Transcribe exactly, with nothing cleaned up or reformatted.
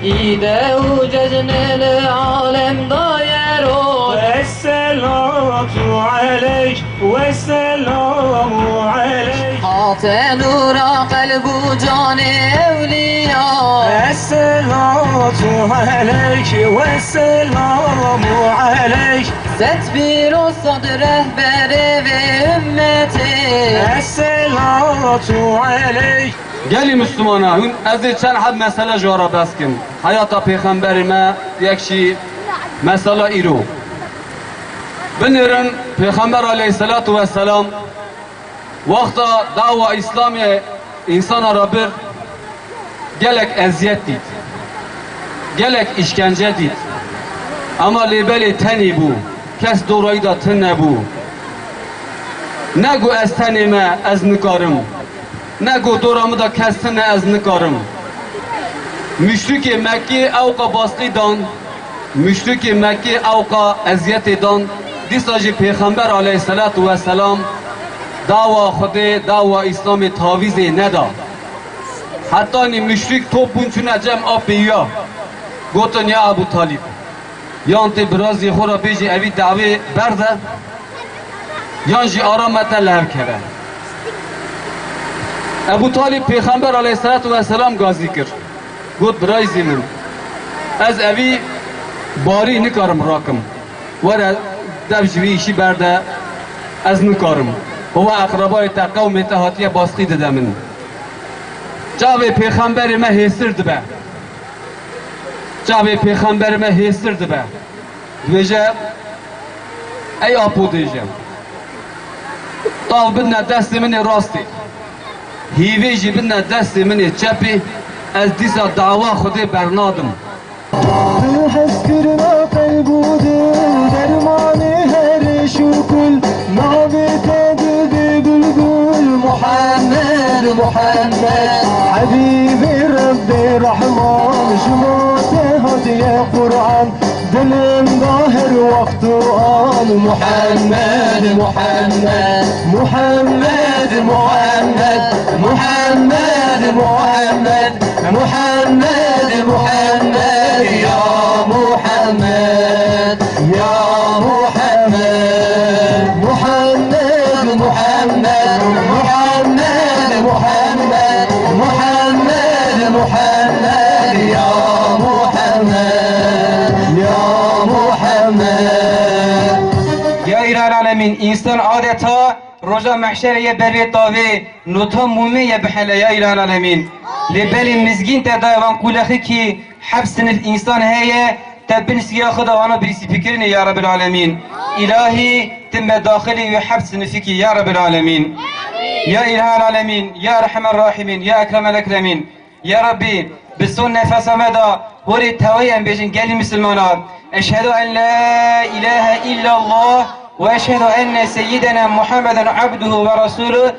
Îde û cejnê li alem daye roj. Esselatu aleyk, wesselamu aleyk. Hate nûra qelb û canê ewliya. Esselatu aleyk, wesselamu aleyk. Sed pîr û sed rehberê vê ümmetê. Esselatu aleyk. Gelî Müslümana, hûn ez ê çend heb mesele ji we re behs kim. Heyata Pêxemberê me, yek jî mesela îro. Binêrin, Pêxember aleyhisselatu vesselam wexta dawa Îslamê însana re bir, gelek eziyet dît. Gelek îşkence dît. Ama lê belê tenê bû. Kes dora wî de tune bû. Ne got, "Ez tenê me, ez nikarim." Ne got, "Dora min de kes tune, ez nikarim." Müşrikê Mekkê ewqa baskî dan, müşrikê Mekkê ewqa eziyetê dan, dîsa jî Pêxember aleyhisselatu vesselam dawa Xwedê, dawa Îslamê tavîzê neda. Hetanî müşrik top bûn, çûne cem a pêya. Gotin, "Ya Ebû Talîb, yan tê birazê xwe re bêjî evî dawê berde, yan jî ara me te li hev keve." Ebû Talîb Pêxember aleyhisselatu vesselam gazî kir. Got, "Birayzê min, ez evî barî nikarim rakim. Were dev ji vî îşî berde, ez nikarim. Hova eqrebayê te, qewmê te hatiye baskî dide min." Çavê Pêxemberê me hêsir dibe. Çavê Pêxemberê me hêsir dibe. Dibêje, "Ey apo," dêje, "tav bidne destê min ê rastê, hîvê jî bidne destê min ê çepê, ez dîsa dawa Xwedê bernadim." Bi hezkirina qelb û dil, dermanê her êş û kul, navê te dibê bilbil. Muhammed, Muhammed, Hebîbê Rebbê Rehman, ji bo te hatiye Quran, dilim da her wext û an. Muhammed, Muhammed, Muhammed, Muhammed, Muhammed, Muhammed, Muhammed, ya Muhammed, ya Muhammed. Muhammed, Muhammed, Muhammed, Muhammed, Muhammed, Muhammed, ya Muhammed, ya Muhammed. Ya Îlahel Alemîn, însan adeta roja mehşerê ye ber vê tavê nota mûmê ye bihele, ya Îlahel Alemîn. Lê belê mizgîn te daye van qûlexikî, heb sinif însan heye, te bin siya xwe de wana birîsî bikirinê ya Rebbil Alemîn. Îlahî, tu me daxilî wî heb sinifikî ya Rebbil Alemîn. Ya Îlahel Alemîn, ya Erhemer Rahimîn, ya Ekremel Ekremîn. Ya Rabbî, bi son nefesa me de horê teweyê em bêjin gelî misilmana. Eşhedü en la ilahe illallah ve eşhedü enne seyyidena Muhammeden abduhu ve rasuluh.